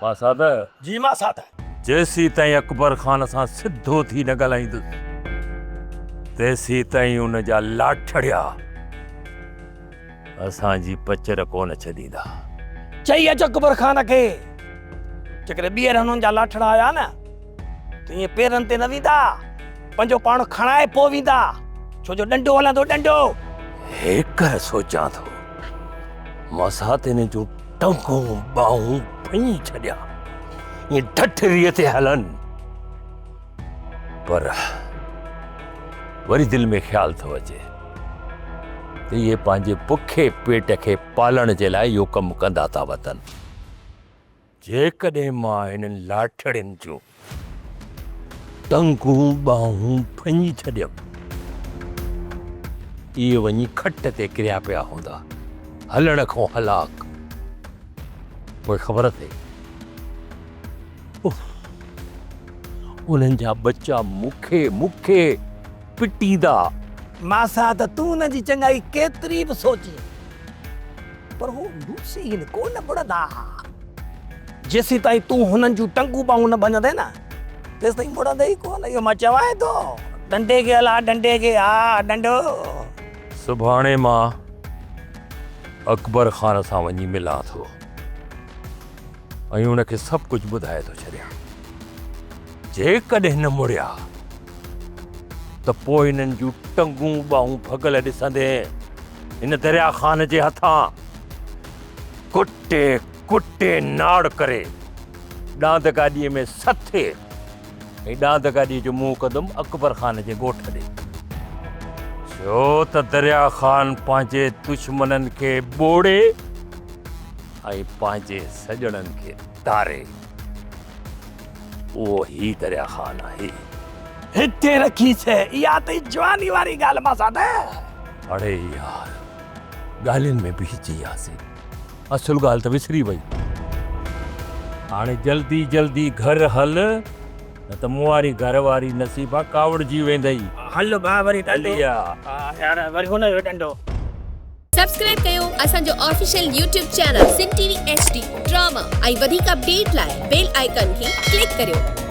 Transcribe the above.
ماسات. جي ماسات. جيسيتائين اڪبر خان سان سڌو ٿي نه ڳالهائيندس، تيسيتائين ان جا لاٺڙيا اسان جي پچر ڪونه ڇڏيندا. چئي اچ اڪبر خان کي، جيڪڏهن ٻيهر هنن جا لاٺڙا آيا نه ته ائين پيرن تي نه ويندا، پنهنجو پاڻ کڻائي پوء ويندا، ڇو جو ڏنڊو هلندو ڏنڊو. هيڪر سوچان ٿو، ماسات هن جون ٽنگون ٻانهون ڀڃي ڇڏيان، ائين ڍٺريء تي هلن. پر وري دل ۾ خيال ٿو اچي ته اهي پنهنجي بکي پيٽ کي پالڻ جي لاء اهو ڪم ڪندا ٿا وتن. جيڪڏهن مان هنن لاٺڙين جون ٽنگون ٻانهون ڀڃي ڇڏيم، اهي وڃي کٽ تي ڪريا پيا هوندا، هلڻ کان هلاڪ. پوء خبر اٿئي، اف! انهن جا ٻچا مون کي، مون کي پٽيندا. ماسات، تون انهن جي چڱائي ڪيتري به سوچين، پر هو لوسين ڪو نه مڙندا. جيسيتائين تون هنن جون ٽنگون ٻانهون نه ڀڃندين نه، تيستائين مڙندي ئي ڪو نه. اهو مان چوانء ٿو. ڏنڊي کي هلاء، ڏنڊي کي، ها ڏنڊو. سڀاڻي مان اڪبر خان سان وڃي ملان ٿو. ۽ ان کي سڀ ڪجهه ٻڌائي ٿو ڇڏيان. جيڪڏهن نه مڙيا ته پوء هنن جون ٽنگون ٻانهون ڀڳل ڏسندين. هن دريا خان جي هٿان ڪٽي ڪٽي ناڙ ڪري ڏاند گاڏيء ۾ سٿي ۽ ڏاند گاڏيء جو منهن ڪندم اڪبر خان جي ڳوٺ ڏي. ڇو ته دريا خان پنهنجي دشمنن کي ٻوڙي ۽ پنهنجي سڄڻن کي تاري. اهو هي دريا خان آهي. هتي رکي ڇي اها اٿئي جواني واري ڳالهه ماسات. اڙي يار ڳالهين ۾ بيهجي وياسين. اصل ڳالهه ته وسري وئي. هاڻي جلدي جلدي گهر هل نه ته مون واري گهر واري نصيبا ڪاوڙجي ويندئي. هل ڀاء وري ڏنڊو. هلي آ. ها يار وري هن جو ڏنڊو. سبسڪرائب ڪيو اسان جو official YouTube channel Sindh T V H D drama ۽ وڌيڪ اپڊيٽ لاء بيل آئيڪان کي ڪلڪ ڪريو.